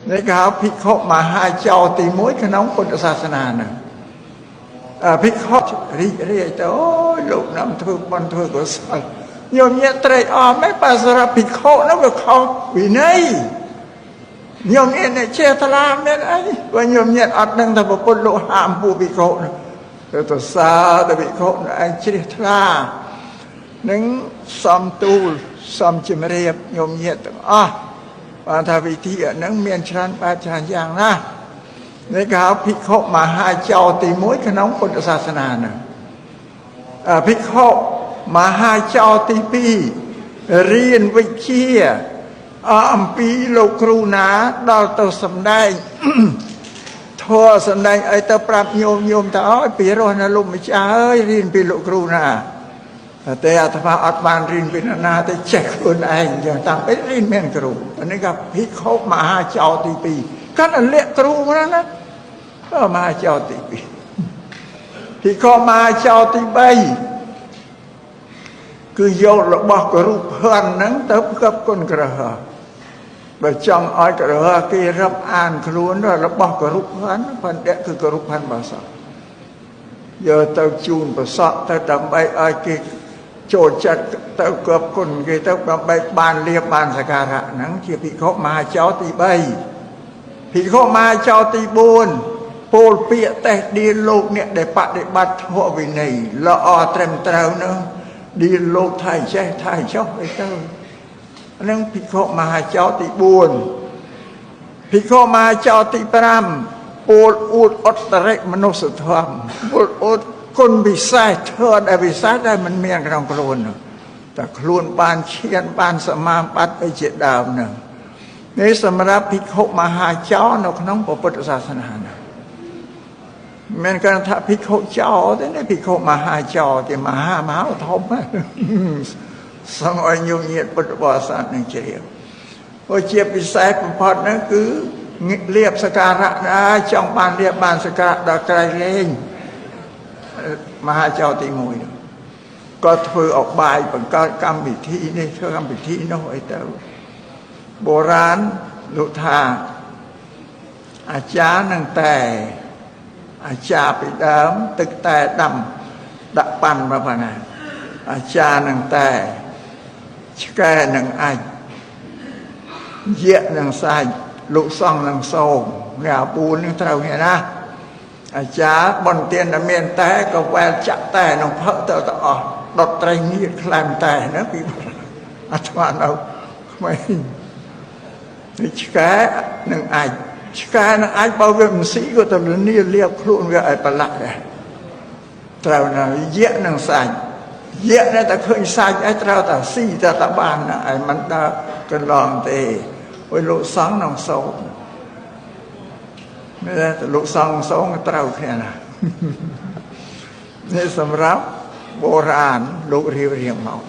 នេះគេហៅភិក្ខុមហាចោរទី1ក្នុងពុទ្ធសាសនាហ្នឹងភិក្ខុរីករាយទៅអូយលោកនាំធ្វើបុណ្យធ្វើកុសលញោមញាតត្រេកអរមែនបើសម្រាប់ភិក្ខុនោះវាខុសវិន័យញោមញាតអ្នកចេះថ្លាមានអីបើញោមញាតអត់ដឹងថាពុទ្ធលោកហាមពួកភិក្ខុនោះទៅសាទៅភិក្ខុនោះឯងជ្រះថ្លានឹងសំទូលសំជំរាបញោមញាតទាំងអស់បានថាវិធីអាហ្នឹងមានច្រើនបែបច្រើនយ៉ាងណាស់នេះគេហៅភិក្ខុមហាចោរទី1ក្នុងពុទ្ធសាសនាហ្នឹងភិក្ខុមហាចោរទី2រៀនវិជ្ជាអំពីលោកគ្រូណាដល់ទៅសំដែងធម៌សំដែងអីទៅប្រាប់ញោមញោមទៅអើយពីរស់ណាលោកម្ចាស់អើយរៀនពីលោកគ្រូណាតែអាត្មាអត់បានរៀនពីណាទេចេះខ្លួនឯងអញ្ចឹងតាំងពីរៀនមានគ្រូនេះក៏ភិក្ខុមហាចោរទី2កាន់តែលាក់គ្រូណាណាមហាចោរទី2ភិក្ខុមហាចោរទី3គឺយករបស់គរុភ័ណ្ឌហ្នឹងទៅផ្គប់គុណក្រហបើចង់ឲ្យក្រហគេរាប់អានខ្លួនរបស់គរុភ័ណ្ឌបណ្ឌិតគឺគរុភ័ណ្ឌបសក់យកទៅជូនប្រសក់ទៅដើម្បីឲ្យគេចូលចិត្តទៅគប់គុណគេទៅដើម្បីបានលៀបបានសក្ការៈហ្នឹងជាភិក្ខុមហាចោរទី3ភិក្ខុមហាចោរទី4ពោលពាក្យតេះដៀលលោកអ្នកដែលបដិបត្តិធម៌វិន័យល្អត្រឹមត្រូវនោះដៀលលោកថាចេះថាចុះអីទៅហ្នឹងភិក្ខុមហាចោរទី4ភិក្ខុមហាចោរទី5ពោលអួតអត្តរិមនុស្សធម៌ពោលអួតគុណពិសេសធម៌ដែលពិសេសដែលមិនមានក្នុងខ្លួននោះតែខ្លួនបានឈានបានសមាបត្តិអីជាដើមហ្នឹងនេះសម្រាប់ភិក្ខុមហាចោរនៅក្នុងពុទ្ធសាសនាហ្នឹងមិនគាត់ថាភិក្ខុចោរទេណាភិក្ខុមហាចោរទេមហាមហាធំសូមឲ្យញោមញាតពុទ្ធបរិស័ទនឹងជ្រាបព្រោះជាពិសេសបំផុតហ្នឹងគឺលៀបសក្ការៈណាចង់បានលៀបបានសក្ការៈដល់ក្រៃលែងមហាចោរទី1ក៏ធ្វើអបាយបង្កើតកម្មវិធីនេះធ្វើកម្មវិធីនោះអីទៅបុរាណលោកថាអាចារ្យនឹងតែអាចារ្យពីដើមទឹកតែដាំដាក់ប៉ាន់មកណាអាចារ្យនឹងតែឆ្កែនឹងអាចយៈនឹងសាច់លោកសង្ឃនឹងសោមនេះអាពូននឹងត្រូវគ្នាណាអាចារ្យបនទានតែមានតែក៏វែលចាក់តែនឹងផឹកទៅទៅអស់ដុតត្រីងៀតខ្លែមតែណាពីអាត្មានៅក្មេងនេះឆ្កែនឹងអាចឆ្កែនឹងអាចបើវាមិនស៊ីក៏ទៅលាលៀបខ្លួនវាឲ្យប្រឡាក់ដែរត្រូវណាយៈនឹងសាច់យៈនេះតែឃើញសាច់ឯងត្រូវតែស៊ីតែតាបានឯងមិនដើរកន្លងទេអូយលោកសង្ឃនឹងសោមនេះលោកសង្ឃសោមត្រូវគ្នាណានេះសម្រាប់បុរាណលោករៀបរៀងមក